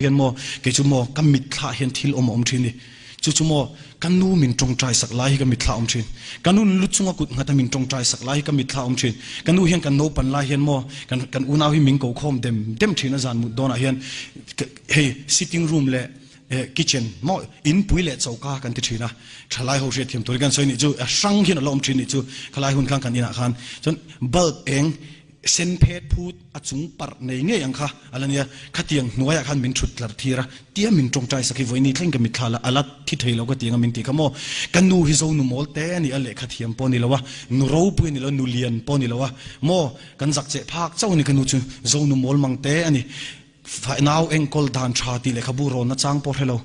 Hian maw, kei chu maw ka mitthla hian thil awm a awm thin ni. Chu chu maw ka nu min tawngtai sak lai hi ka mitthla awm thin. Ka nun lu chunga kut nghata min tawngtai sak lai hi ka mitthla awm thin. Ka nu hian kan naupan lai hian maw kan kan unau hi min ko khawm dem dem thin a zan mut dawnah hian hei sitting room leh kitchen maw inpui leh choka kan ti thin a. Thalai ho hriatthiam turin kan sawi nih chu a hrang hian a la awm thin nih chu khalai hun khan kan inah khan chuan bulb eng Sen phet phut a chung parh nei ngei ang kha a la nia, khatiang hnuaiah khan min thut tlar thir a, tia min tawngtai sak hi vawiini thleng ka mitthla la, a la thi thei lo ka ti anga min ti kha maw? Ka nu hi zo nu mawl te a ni a, lehkha thiam pawh a ni lo a, nu ropui a ni lo a, nu lian pawh a ni lo a, maw kan zak cheh phak chauh a ni ka nu chu, zo nu mawl mang te a ni, nau enkawl dan tha tih lehkhabu rawnna chang pawh hre lo,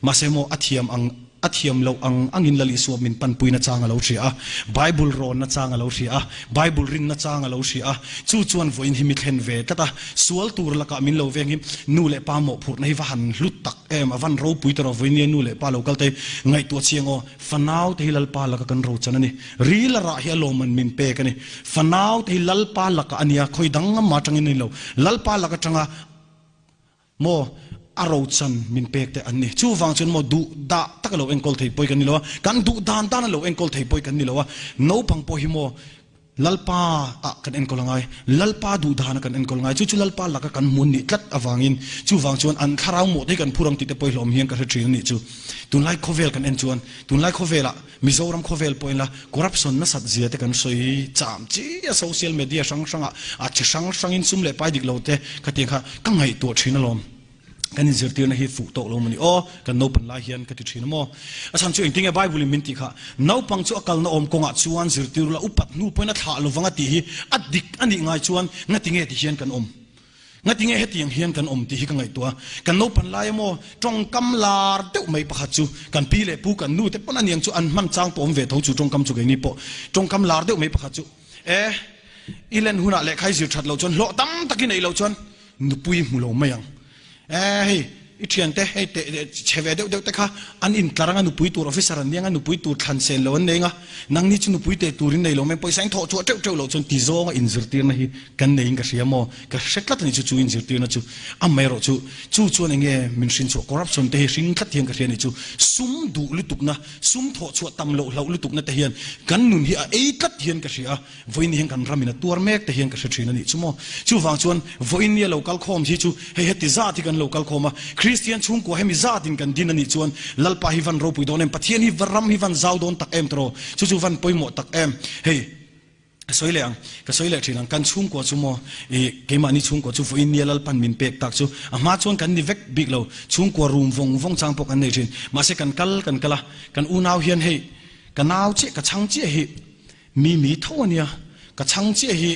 mahse maw a thiam ang a thiam loh ang angin Lal Isua min panpuina chang a lo hria a, Bible rawnna chang a lo hria a, Bible rinna chang a lo hria a, chu chuan vawiin hi mi thlen ve tlat a, sual tur lakah min lo veng hi nu leh pa mawhphurhna hi va han hlut tak em, a van ropui ta rawh vawiin nia nu leh pa lo kal te ngaihtuah chiang aw, fanau te hi Lalpa laka kan rochan a ni, ril a rah hi a lawmman min pek a ni, fanau te hi Lalpa lakah a nia, khawi dang ngam atangin a ni lo, Lalpa lak atanga. Maw a rochan min pek te an ni. Chuvang chuan maw duh dah tak a lo enkawl thei pawi kan ni lo a, kan duh dan dan a lo enkawl thei pawi kan ni lo a, naupang pawh hi maw Lalpa ah kan enkawl a ngai, Lalpa duh dan a kan enkawl a ngai, chu chu Lalpa laka kan hmun nih tlat avangin chuvang chuan an thlarau mawh te hi kan phur ang tih te pawh hi hlawm hian ka hre thin a nih chu. Tunlai khawvel kan en chuan tunlai khawvelah Mizoram khawvel pawhin la corruption nasat zia te kan sawi cham chi a, social media hrang hrangah a chi hrang hrangin sum leh pai dik lo te khatiang kha ka ngaihtuah thin alawm. Kan inzirtirna hi fuh tawk lo mawni aw, kan naupan lai hian ka ti thin a maw. A chhan chu engtinge Bible in min tih kha, naupang chu a kalna awm kawngah chuan zirtir la upat hnu pawhin a thlah lovang a tih hi a dik a nih ngai chuan ngatinge ti hian kan awm. Ngatinge hetiang hian kan awm tih hi ka ngaihtuah a, kan naupan lai emaw tawngkam lar deuh mai pakhat chu kan pi leh pu kan nu te pawn aniang chu an hman chang pawh awm ve tho chu tawngkam chu keini pawh tawngkam lar deuh mai pakhat chu e i len hunah lehkha i zir that loh chuan hlawh tam tak i neih loh chuan nupui hmu lo mai ang e hei I thiante hei teh chhe ve deuh deuh te kha an intlar anga nupui tur officer an niang a, nupui tur thlan sen lo an nei anga, nangni chu nupui teh turin nei lo mai, pawisa in thawh chhuah teuh teuh loh chuan ti zawnga inzirtirna hi kan neiin ka hria maw? Ka hre tlat a ni chu chu inzirtirna chu. Amaherawh chu chu chuan enge min hrin chhuah corruption te hi hring tlat hian ka hria a ni chu. Sum duh lutukna, sum thawh chhuah tam loh hlauh lutukna te hian kan nun hi a ei tlat hian ka hria a. Vawiin hian kan ramin a tuar mek te hian ka hre thin a nih chu maw. Chuvang chuan vawiin nia lo kal khawm hi chu hei heti zat hi kan lo kal khawm a, Kristian chhungkua hemi zatin kan din a nih chuan Lalpa hi van ropui dawn em, Pathian hi ram hi van zau dawn tak em tiraw, chu chu van pawimawh tak em. Hei ka sawi leh ang, ka sawi leh thin ang, kan chhungkua chu maw i keimahni chhungkua chu vawiin nia Lalpan min pek tak chu a hma chuan kan ni vek bik lo, chhungkua rum vawng vawng chang pawh kan nei thin, mahse kan kal kan kal a, kan unau hian hei ka nau chiah ka chhang chiah hi Mi mi tho a nia, ka chhang chiah hi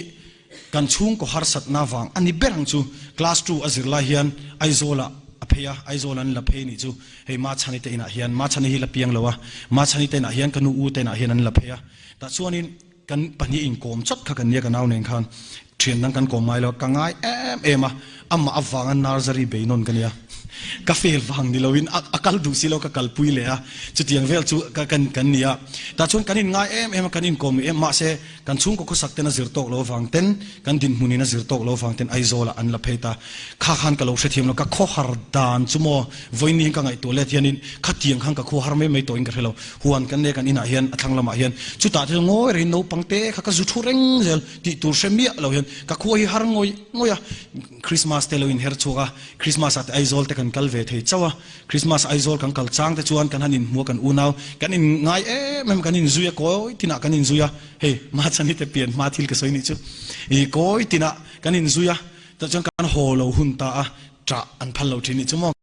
kan chhungkaw harsatna vang a ni ber ang chu. Class two a zir lai hian Aizawlah a phei a, Aizawl an la phei nih chu hei Machhani te inah hian, Machhani hi la piang lo a, Machhani te inah hian ka nu u te inah hian an la phei a, tah chuanin kan pahnih inkawm chawt kha kan nia ka nau nen khan thian dang kan kawm ngai lo a, ka ngai em em a, amah avanga nursery bei nawn ka nia. Ka fel vang ni loin a kal duh si lo ka kalpui leh a, chutiang vel chu ka kan kan ni a. Tah chuan kan inngai em em a, kan inkawm em mahse kan chhungkaw khawsak ten a zir tawk lo avang ten, kan dinhmun in a zir tawk lo avang ten Aizawlah an la phei ta. Kha khan ka lo hrethiam lo, ka khawhar dan chu maw vawiin hian ka ngaihtuah let hianin khatiang khan ka khuahar mai mai tawhin ka hre lo. Huan kan nei kan inah hian a thlang lamah hian chutah te chu ngawi rengin naupang te kha ka zu thu reng zel tih tur hre miah lo hian ka khua hi har ngawih ngawih a, Christmas te lo inher chhuak a, Christmas ah te Aizawl te kan kal ve thei chauh a, Christmas Aizawl kan kal chang te chuan kan han inhmu a kan unau kan in ngai em em kan inzui a kawi tinah kan inzui a, hei Machhani te pian hma thil ka sawi nih chu i kawi tinah kan inzui a, tah chuan kan haw lo hun ta a, ṭah an phal lo ṭhin nih chu maw.